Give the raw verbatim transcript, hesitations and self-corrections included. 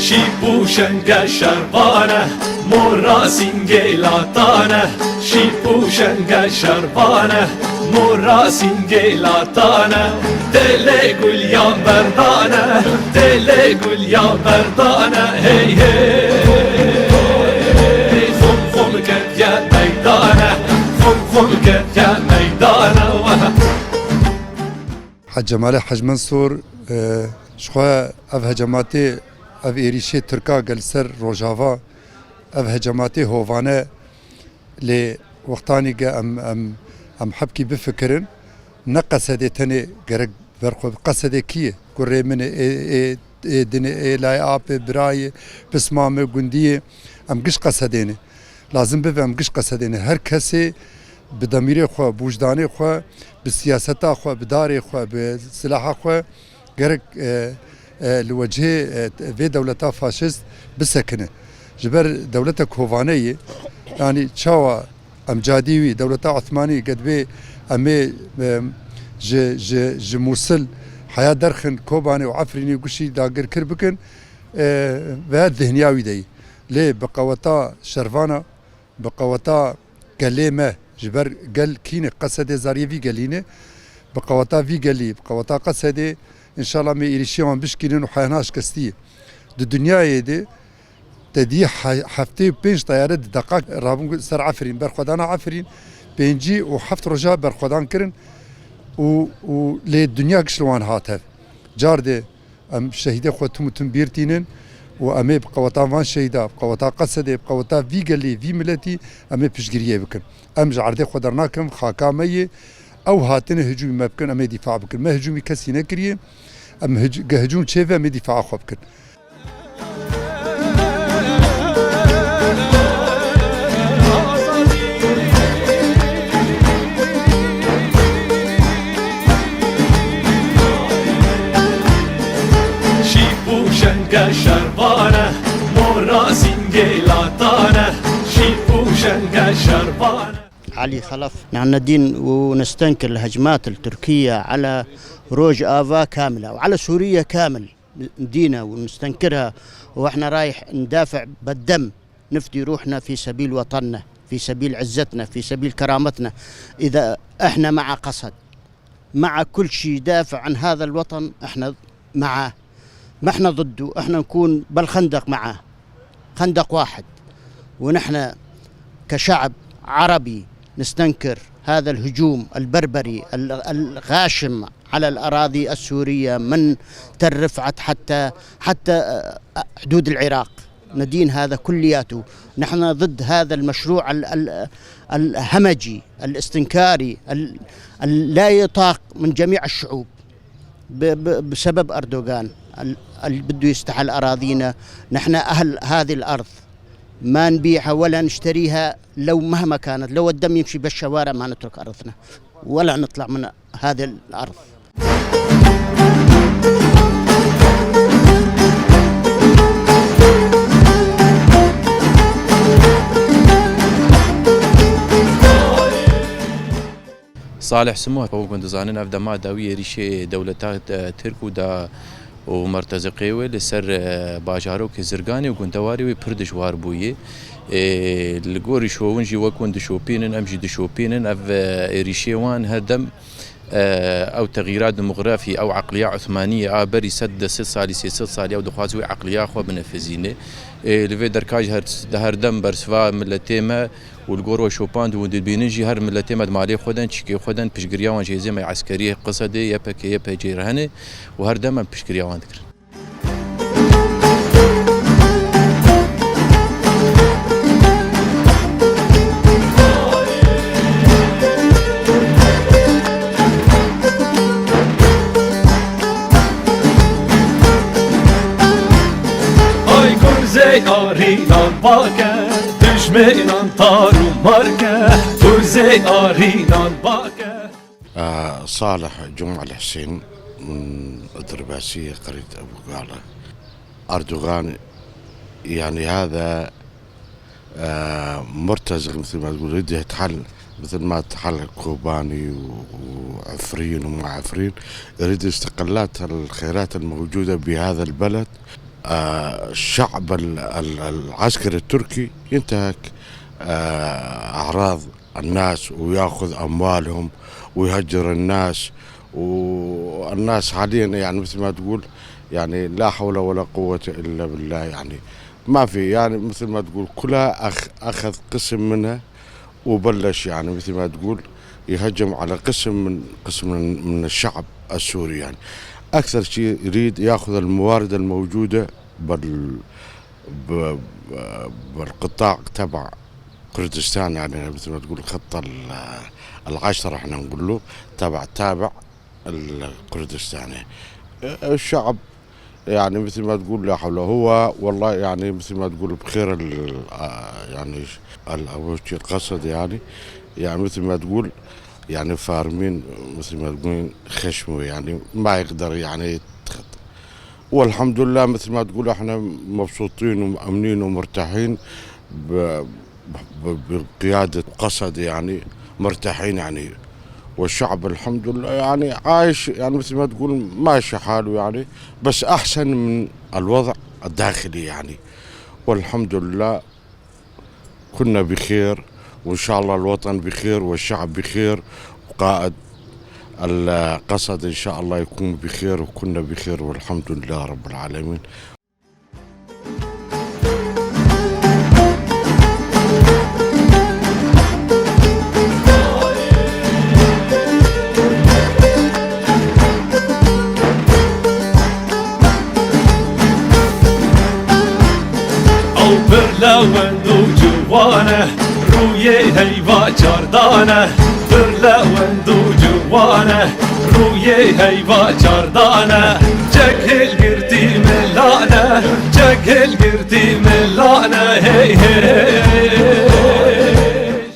Şîp û şenge şervan e, mora sîngê latan e. Şîp û şenge şervan e, mora sîngê latan e. Têlê guliyan berdan e, têlê guliyan berdan e. Hey, hey, xum, xum ketiye meydan e, xum, xum ketiye meydan e. Hec Cemalê Hec Mensûr, e, ji xwe ev hecematê, ev êrîşê Tirka gel ser Rojava, ev hecematê hovane, lê wextanî ge em, em, em hebkî bifikirin, ne Qesedê tenê gerek ber xwe, Qesedê kî ye? Kurê min e, ê, ê, ê din e, ê layê apê, birayê, pisma min, gundî ye. Em giş Qesedê ne. Lazim bibe em giş Qesedê ne. Her kesê bi demîrê xwe, bi wijdanê xwe, bi siyaseta xwe, bi darê xwe, bi silaha xwe gerek, e, e, li wecihê, e, vê dewleta faşîst bisekine. Ji ber dewletek hovane ye, yanî çawa em cadî wî, dewleta Osmanî gedibê em ê, e, ji, ji, ji Mûsil heya derxin Kobanê û Efrînî guşî dagirkir bikin, e, veya dihniya wî de ye. Lê bi qeweta şervana, bi qeweta gelê me, ji ber gel kî ne, Qesedê zariyê vî gelî ne, bi qeweta vî gelî, bi qeweta Qesedê, înşallah me êrîşê wan bişkînin û heyana şikestî ye. Di dinyayê de te dî he-, heftê û pênc teyare di deqak rabûn ser Efrîn, berxwedana Efrîn, pêncî û heft roja berxwedan kirin û, û lê dinya giş li wan hat hev. Car de Em şehîdê xwe tim û tim bîr tînin û em ê bi qeweta van şehîda, bi qeweta Qesedê, bi qeweta vî gelî, vî miletî em ê piştgiriyê bikin. Em ji erdê xwe dernakin, xaka me yê, ew hatine hicûmî me bikin, em ê dîfa bikin. Me hicûmî kesî nekiriye, em hic-, ge hicûm çêve em ê dîfaa xwe bikin. Şîp û şenge şervan e, mora sîngê latan e. Şîp û şenge şervan e. علي خلف. نحن ندين ونستنكر الهجمات التركية على روج آفا كاملة وعلى سوريا كامل. ندينها ونستنكرها، واحنا رايح ندافع بالدم، نفدي روحنا في سبيل وطننا، في سبيل عزتنا، في سبيل كرامتنا. إذا احنا مع قسد، مع كل شي يدافع عن هذا الوطن، احنا معه، ما احنا ضده، احنا نكون بالخندق معه، خندق واحد. ونحن كشعب عربي نستنكر هذا الهجوم البربري ال-، الغاشم على الأراضي السورية من تل رفعت حتى، حتى، آه، حدود العراق. ندين هذا كلياته. نحن ضد هذا المشروع ال-، ال-، الهمجي الاستنكاري ال-، ال-، لا يطاق من جميع الشعوب ب-، ب-، بسبب أردوغان ال-، اللي بده يستحل أراضينا. نحن أهل هذه الأرض، ما نبيعها ولا نشتريها، لو مهما كانت، لو الدم يمشي بالشوارع ما نترك أرضنا ولا نطلع من هذه الأرض. Salih Simo, wek hûn dizanin, ev dema dawî êrîşê dewleta, e, Tirk û da û merteziqê wê li ser, e, bajarokê Zirganê û gundewarê wê pir dijwar bûye. E, li gorî şovin jî wek hûn dişopînin, em jî dişopînin. Ev, e, êrîşê wan her dem, e, ew texîra demografî, ew eqliya Osmaniyê a berî sed, du sed salî, sê sed salî ew dixwaze wê eqliya xwe binefizîne. E, li vê derka jî her, her dem bersiva miletê me û li gor we şopand û dibînin jî her miletê me di malê xwe de, çîkê xwe de, piştgiriya wan ji hêzê me eskerî Qesedê, Y P G, Y P G re hene û her dem em piştgiriya wan dikirin. Ay gurzê arînan pake, dijmênan tar û marke, gurzê arînan pake. آه، صالح جمعة الحسين من الدرباسية، قرية أبو قالة. أردوغان، يعني، هذا، آه، مرتزق، مثل ما تقول، يده يتحل. مثل ما تحل كوباني و-، وعفرين وما عفرين، يريد يستغلات الخيرات الموجودة بهذا البلد. آه، الشعب ال-، ال-، العسكري التركي ينتهك، آه، أعراض الناس وياخذ أموالهم ويهجر الناس. والناس حاليًا، يعني، مثل ما تقول، يعني، لا حول ولا قوة إلا بالله، يعني، ما في، يعني، مثل ما تقول، كلها أخ-، أخذ قسم منها وبلش، يعني، مثل ما تقول، يهجم على قسم من، قسم من، من الشعب السوري، يعني. أكثر شيء يريد ياخذ الموارد الموجودة بال-، ب-، ب-، بالقطاع تبع كردستان، يعني، مثل ما تقول، الخطة ال-، العشرة، احنا نقول له، تبع، تابع الكردستاني. الشعب، يعني، مثل ما تقول، لا حول، هو والله، يعني، مثل ما تقول، بخير ال-، آه، يعني، ش-، ال-، أول شيء القصد، يعني، يعني، مثل ما تقول، يعني، فارمين، مثل ما تقول، خشمه، يعني، ما يقدر، يعني، يتخطى. والحمد لله، مثل ما تقول، احنا مبسوطين ومأمنين ومرتاحين ب-، ب-، بقيادة قسد، يعني، مرتاحين، يعني. والشعب الحمد لله، يعني، عايش، يعني، مثل ما تقول، ماشي حاله، يعني، بس أحسن من الوضع الداخلي، يعني. والحمد لله، كنا بخير، وإن شاء الله الوطن بخير والشعب بخير، وقائد القسد إن شاء الله يكون بخير، وكنا بخير والحمد لله رب العالمين. Ew pir lewend û ciwan e, rûyê heyva çardan e. Pir lewend û ciwan e, rûyê heyva çardan e. Çek hilgirtî milane, çek hilgirtî milane, hey hey.